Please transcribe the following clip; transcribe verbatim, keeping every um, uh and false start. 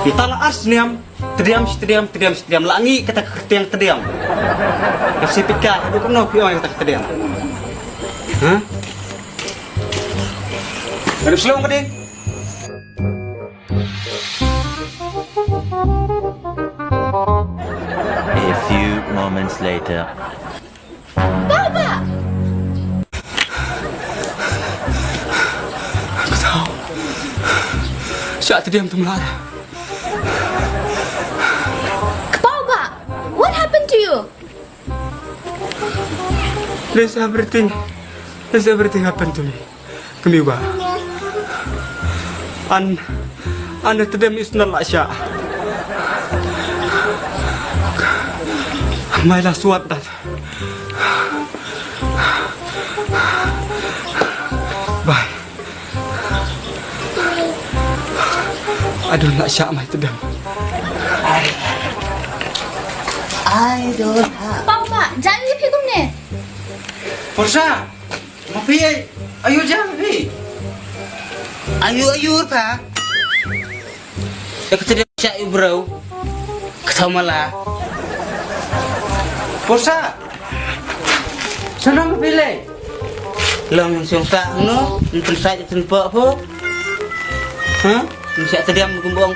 Kita la ar snem, tediam shi tediam, tediam shi tediam, la ngi kata ka ketiang tediam. Ka si pika, aduh kano phi ong kata ka tediam. Ha? Aduh selong ka ding. A few moments later. Baba! Kata. Sha tediam tum lar. Baba! What happened to you? This everything, this everything happened to me. Kami ba. An, an tedem is not like sha. My last word that. Bye. I don't like sha my tedem. I don't have. Papa, jangan ni phi kumne. Porsa. Ma phi, ayu jam phi. Ayu, ayu pa. Ek tadi sha ibrau. Kata mala. Porsa. Sana ma phi le. Long song sa no, ntun sa ntun pa po. Ha? Sha tadi am kumbong.